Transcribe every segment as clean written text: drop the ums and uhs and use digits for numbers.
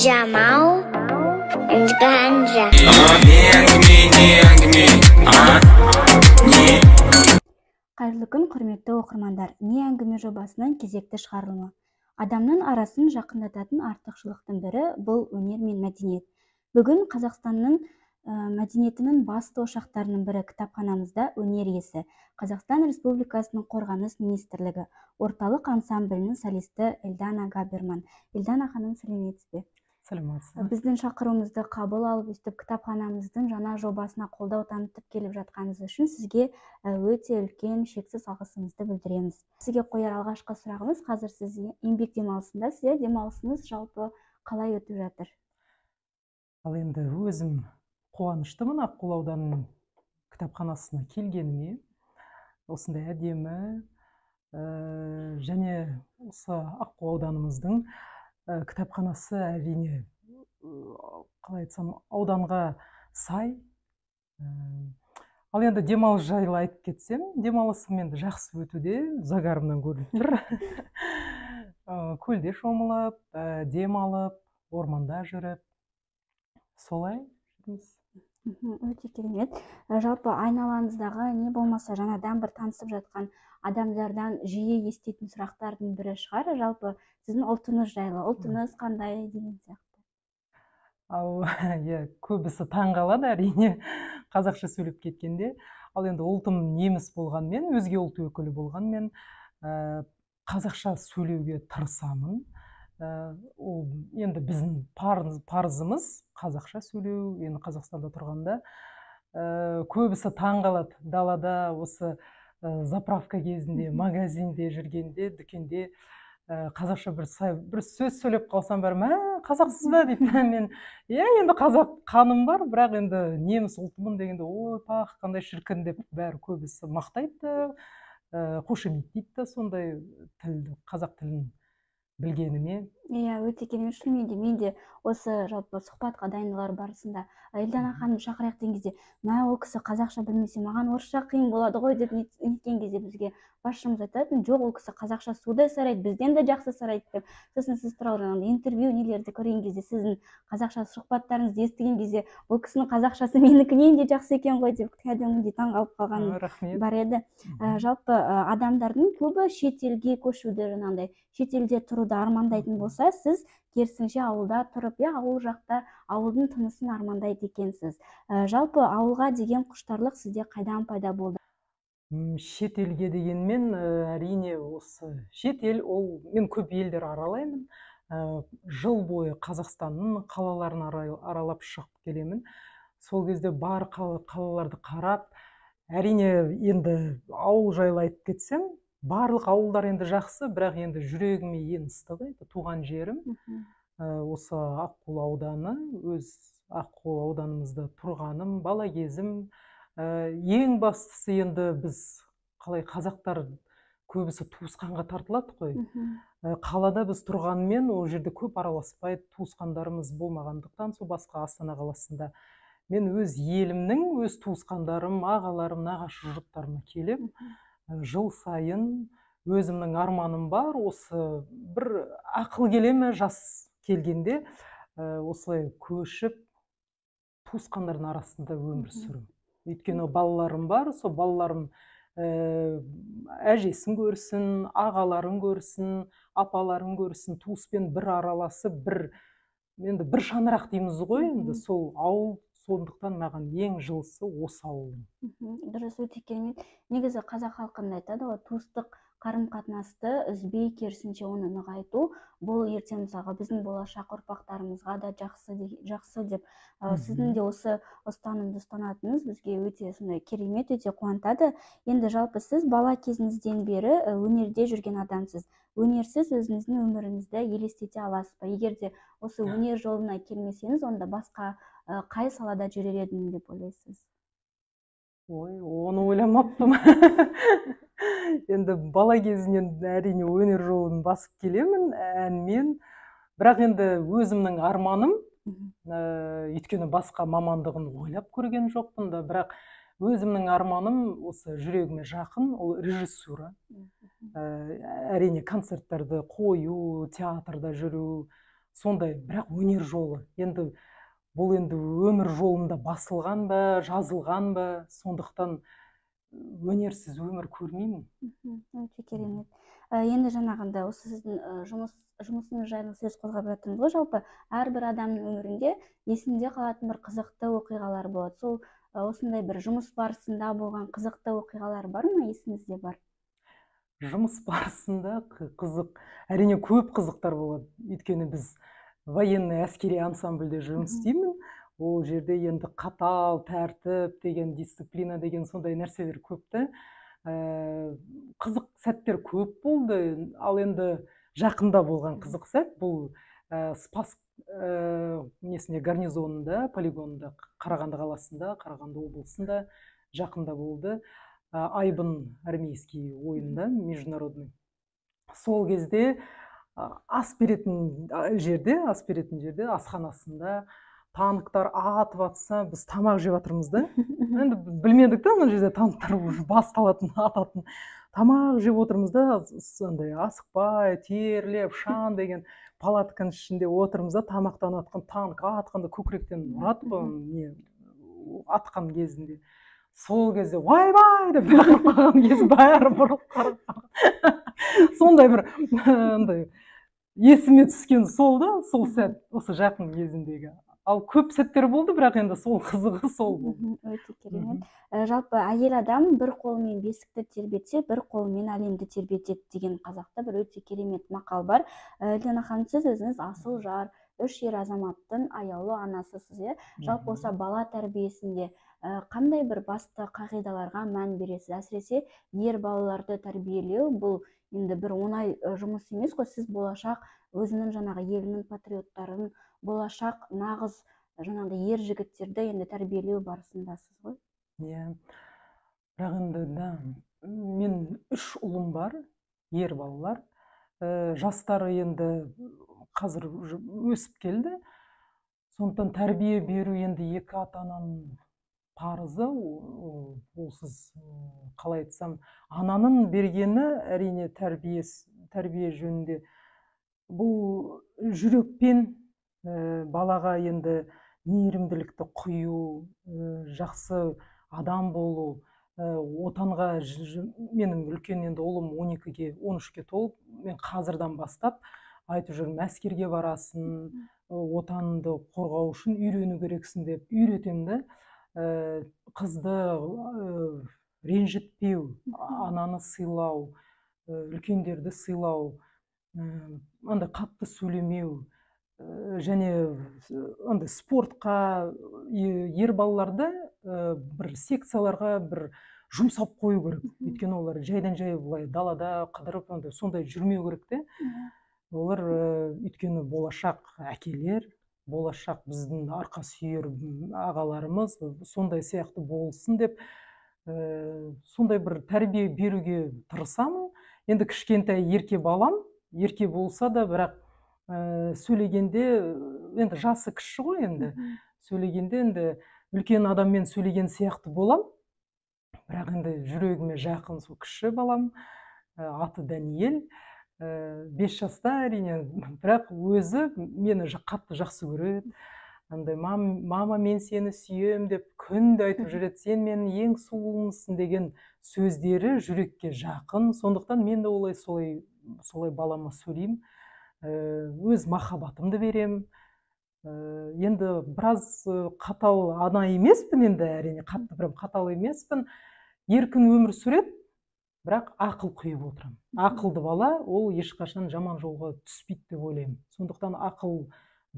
Жамал and Ganja. Не әңгіме, не әңгіме, а? Не? Қайырлы күн, құрметті оқырмандар! «Не әңгіме» жобасының кезекті шығарылымы. Адамның арасын жақындататын артықшылықтың бірі – бұл өнер мен мәдениет. Бүгін Қазақстанның мәдениетінің басты ошақтарының бірі кітапханамызда өнер иесі, Қазақстан Республикасының Қорғаныс министрлігі орталық ансамблінің солисті Эльдана Габерман. Эльдана ханым, сәлеметсіз бе? Саламатсыз. Біздің шақыруымызды қабыл алып, өстіп кітапханамыздың жаңа жобасына қолдау танытып келіп жатқаныңыз үшін сізге өте үлкен шексіз алғысымызды білдіреміз. Сізге қояр алғашқы сұрағымыз: қазір сіз еңбек демалысындасыз, иә? Демалысыңыз жалпы қалай өтіп жатыр? Ал енді өзім қуаныштымын Аққулы ауданының кітапханасына келгеніме. Осындай әдемі және осы Аққу ауданымыздың кітапханасы, әрине, қалай айтсам, ауданға сай. Ал енді демалыс жайлы айтып кетсем, демалысым енді жақсы өтуде, загарымнан көрініп тұр. Көлде шомылып, демалып, орманда жүріп, солай жүрміз. Өте керемет. Жалпы айналаңыздағы не болмаса жаңадан бір танысып жатқан адамдардан жиі еститін сұрақтардың бірі шығар, жалпы сіздің ұлтыңыз жайлы, ұлтыңыз қандай деген сияқты. Ал иә, көбісі таң қалады, әрине, қазақша сөйлеп кеткенде. Ал енді ұлтым неміс болғанмен, өзге ұлт өкілі болғанмен, қазақша сөйлеуге тырысамын. Ол енді біздің парызымыз қазақша сөйлеу енді Қазақстанда тұрғанда. Көбісі таң қалады далада, осы заправка кезінде, магазинде жүргенде, дүкенде қазақша бір сөз сөйлеп қалсам, бәрі: «Мә, қазақсыз ба?» – дейді. Мен: «Иә, енді қазақ қаным бар, бірақ енді неміс ұлтымын», – дегенде: «Ой, пах, қандай шіркін», – деп бәрі, көбісі мақтайды да, қошеметтейді да сондай тілді, қазақ тілін білгеніме. Иә, өте керемет. Шынымен де, мен де осы жалпы сұхбатқа дайындалар барысында Эльдана ханым шақырайық деген кезде, мә, ол кісі қазақша білмесе, маған орысша қиын болады ғой деп неткен кезде, бізге басшымыз айтатын: «Жоқ, ол кісі қазақша судай сарайды, бізден де жақсы сарайды», – деп. Сосын сіз туралы жаңағыдай интервью нелерді көрген кезде, сіздің қазақша сұхбаттарыңызды естіген кезде, бұл кісінің қазақшасы менікінен де жақсы екен ғой деп кәдімгідей таңғалып қалғаным Рахмет. бар еді. Жалпы адамдардың көбі шетелге көшуді, жаңағыдай шетелде тұруды армандайтын болса, сіз керісінше ауылда тұрып, иә, ауыл жақта, ауылдың тынысын армандайды екенсіз. Жалпы ауылға деген құштарлық сізде қайдан пайда болды? Шетелге дегенмен, әрине, осы шетел ол, мен көп елдер аралаймын. Жыл бойы Қазақстанның қалаларын аралап шығып келемін. Сол кезде бар қалаларды қарап, әрине, енді ауыл жайлы айтып кетсем, барлық ауылдар енді жақсы, бірақ енді жүрегіме ең ыстығы енді туған жерім, осы Аққулы ауданы, өз Аққу ауданымызда тұрғаным, бала кезім. Ең бастысы, енді біз қалай, қазақтар көбісі туысқанға тартылады ғой. Қалада біз тұрғанмен, ол жерде көп араласпай, туысқандарымыз болмағандықтан, сол басқа Астана қаласында, мен өз елімнің, өз туысқандарым, ағаларым, нағашы жұрттарыма келіп, жыл сайын өзімнің арманым бар, осы бір ақыл келе ме, жас келгенде осылай көшіп, туысқандардың арасында өмір сүру. Өйткені балаларым бар, сол балаларым әжесін көрсін, ағаларын көрсін, апаларын көрсін, туыспен бір араласып, бір енді бір шаңырақ дейміз ғой енді, сол ауыл. Сондықтан маған ең жылысы осы ауылым. Дұрыс, өте керемет. Негізі қазақ халқында айтады ғой, туыстық қарым қатынасты үзбей, керісінше оны нығайту, бұл ертең мысалға біздің болашақ ұрпақтарымызға да жақсы, жақсы деп. Сіздің де осы ұстанымды ұстанатыныңыз бізге өте сондай керемет, өте қуантады. Енді жалпы сіз бала кезіңізден бері өнерде жүрген адамсыз. Өнерсіз өзіңіздің өміріңізді елестете аласыз ба? Егер де осы өнер жолына келмесеңіз, онда басқа қай салада жүрер едім деп ойлайсыз? Ой, оны ойламаппын. Енді бала кезінен, әрине, өнер жолын басып келемін әнмен, бірақ енді өзімнің арманым, өйткені басқа мамандығын ойлап көрген жоқпын да, бірақ өзімнің арманым, осы жүрегіме жақын, ол режиссура. Әрине, концерттерді қою, театрда жүру, Сондай, бірақ өнер жолы. Енді бұл енді өмір жолында басылған ба, жазылған ба, сондықтан өнерсіз өмір көрмеймін. Өте керемет. Енді жаңағындай осы сіздің жұмысыңыз жайлы сөз қозғап жатырмыз ғой. Жалпы әрбір адамның өмірінде есінде қалатын бір қызықты оқиғалар болады. Сол осындай бір жұмыс барысында болған қызықты оқиғалар бар ма, есіңізде бар? Жұмыс барысында қызық, әрине көп қызықтар болады. Өйткені біз военный әскери ансамбльде жұмыс істеймін. Ол жерде енді қатал тәртіп деген, дисциплина деген сондай нәрселер көп та. Қызық сәттер көп болды. Ал енді жақында болған қызық сәт бұл Спас несіне гарнизонында, полигонында, Қарағанды қаласында, Қарағанды облысында жақында болды. Айбын армейский ойында, международный. Сол кезде ас беретін жерде, асханасында танктар атып атса, біз тамақ жеп жатырмыз да. Енді білмедік та, ана жерде танктар уже басталатын, ататын. Тамақ жеп отырмыз да, сондай асықпай, терлеп, шан деген палатканың ішінде отырмыз да, тамақтанып атқан танк атқанда көкіректен ұрады ғой, не атқан кезінде. Сол кезде ойбай деп бақырып қалған кез, бәрі бұрылып қарап. Сондай бір андай есіме түскен сол да, сол сәт, осы жақын кезіндегі. Ал көп сәттер болды, бірақ енді сол қызығы сол болды. Өте керемет. Жалпы әйел адам бір қолымен бесікті тербетсе, бір қолымен әлемді тербетеді деген қазақта бір өте керемет мақал бар. Лена ханым, сіз өзіңіз асыл жар, үш ер азаматтың аяулы анасысыз, иә? Жалпы осы бала тәрбиесінде қандай бір басты қағидаларға мән бересіз? Әсіресе ер балаларды тәрбиелеу бұл енді бір оңай жұмыс емес қой. Сіз болашақ өзінің жаңағы елінің патриоттарын, болашақ нағыз жаңағыдай ер жігіттерді енді тәрбиелеу барысындасыз ғой. Иә. Бірақ енді да, мен үш ұлым бар, ер балалар. Жастары енді қазір өсіп келді. Сондықтан тәрбие беру енді екі ата-ананың парызы. Олсыз, қалай айтсам, ананың бергені әрине тәрбие жөнінде бұл жүрекпен балаға енді мейірімділікті құю, жақсы адам болу, отанға. Менің үлкен енді ұлым 12-ге, 13-ке толып, мен қазірдан бастап айтып жүрмін, әскерге барасың, отанды қорғау үшін үйрену керексің деп үйретемін да. Қызды ренжітпеу, ананы сыйлау, үлкендерді сыйлау, андай қатты сөйлемеу, және андай спортқа ер балаларды бір секцияларға бір жұмсап қою керек. Өйткені олар жайдан жай былай далада қыдырып андай сондай жүрмеу керек те. Олар өйткені болашақ әкелер, болашақ біздің арқа сүйер ағаларымыз сондай сияқты болсын деп сондай бір тәрбие беруге тырысамын. Енді кішкентай ерке балам, ерке болса да, бірақ сөйлегенде енді жасы кіші ғой енді. Сөйлегенде енді үлкен адаммен сөйлеген сияқты болам. Бірақ енді жүрегіме жақын сол кіші балам, аты Даниэль. 5 жаста әрине, бірақ өзі мені қатты жақсы көреді. Андай мама мен сені сүйем деп күнде айтып жүреді, сен менің ең сұлуымсың деген сөздері жүрекке жақын. Сондықтан мен де олай солай балама сөйлеймін. Өз махаббатымды берем. Енді біраз қатал ана емеспін енді, әрине қатты прям қатал емеспін. Еркін өмір сүреді, бірақ ақыл құйып отырамын. Ақылды бала ол ешқашан жаман жолға түспейді деп ойлаймын. Сондықтан ақыл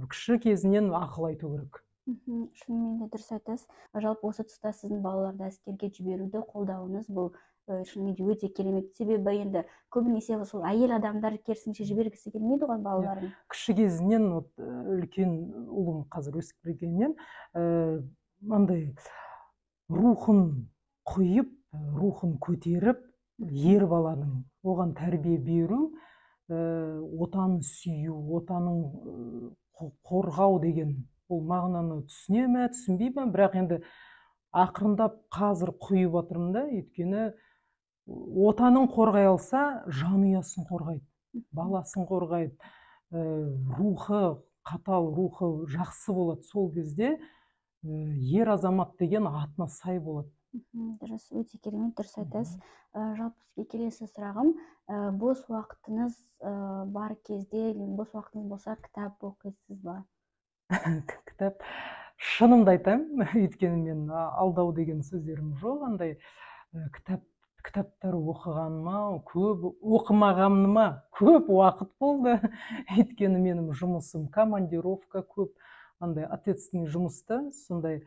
кіші кезінен ақыл айту керек. Шынымен де дұрыс айтасыз. Жалпы осы тұста сіздің балаларды әскерге жіберуді қолдауыңыз бұл шынымен де өте керемет. Себебі енді көбінесе сол әйел адамдар керісінше жібергісі келмейді ғой балаларын. Кіші кезінен үлкен ұлым қазір өсіп келгеннен мындай рухын құйып, рухын көтеріп, ер баланың оған тәрбие беру, отанын сүю, отанын қорғау деген бұл мағынаны түсіне ме, түсінбей ме, бірақ енді ақырындап қазір құйып отырмын да, өйткені отанын қорғай алса, жанұясын қорғайды, баласын қорғайды, рухы Қатал, рухы жақсы болады. Сол кезде ер азамат деген атына сай болады. Дұрыс, өте керемет, дұрыс айтасыз. Жалпы сізге келесі сұрағым, бос уақытыңыз бар кезде, бос уақытыңыз болса, кітап оқисыз ба? Кітап, шынымды айтамын, өйткені мен алдау деген сөздерім жоқ андай. Кітаптар оқығаныма көп, оқымағаныма көп уақыт болды, өйткені менің жұмысым командировка көп, андай ответственный жұмыста, сондай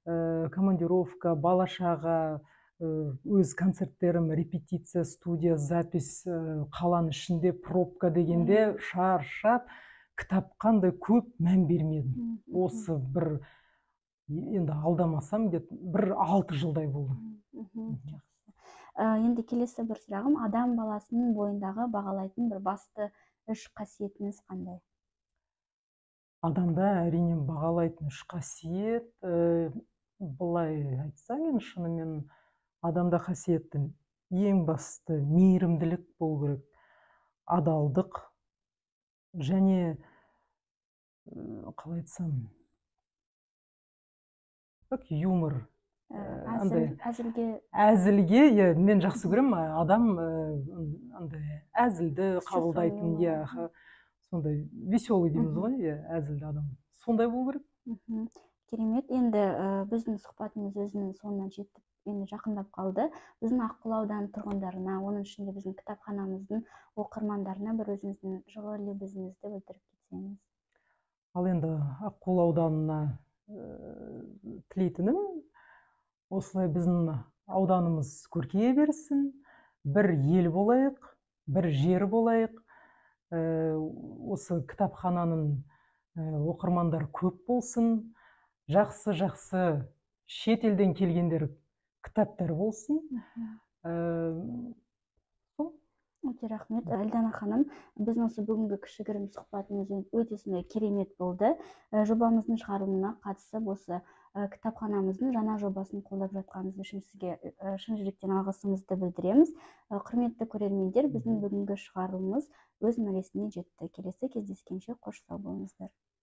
командировка, бала шаға, өз концерттерім, репетиция, студия, запись, қаланың ішінде пробка дегенде шаршап, кітап қандай көп мән бермедім. Осы бір енді алдамасам, где бір 6 жылдай болды. Жақсы. Енді келесі бір сұрағым: адам баласының бойындағы бағалайтын бір басты үш қасиетіңіз қандай? Адамда, әрине, бағалайтын үш қасиет, былай айтсам, енді шынымен адамда қасиетті ең басты мейірімділік болу керек, адалдық және қалай айтсам, как юмор. Әзіл, әзілге. Әзілге, иә, мен жақсы көремін адам андай әзілді қабылдайтын, иә, сондай веселый дейміз ғой, иә, әзілді адам сондай болу керек. Керемет. Енді біздің сұхбатымыз өзінің соңына жетіп, енді жақындап қалды. Біздің Аққулы ауданы тұрғындарына, оның ішінде біздің кітапханамыздың оқырмандарына бір өзіңіздің жылы лебізіңізді білдіріп кетсеңіз. Ал енді Аққулы ауданына тілейтінім: осылай біздің ауданымыз көркейе берсін, бір ел болайық, бір жер болайық. Осы кітапхананың оқырмандар көп болсын, жақсы жақсы шетелден келгендер кітаптар болсын. Сол. Өте рахмет, Эльдана ханым. Біздің осы бүгінгі кішігірім сұхбатымыз өте сондай керемет болды. Жобамыздың шығарылымына қатысып, осы кітапханамыздың жаңа жобасын қолдап жатқаныңыз үшін сізге шын жүректен алғысымызды білдіреміз. Құрметті көрермендер, біздің бүгінгі шығарылымымыз өз мәресіне жетті. Келесі кездескенше қош сау болыңыздар.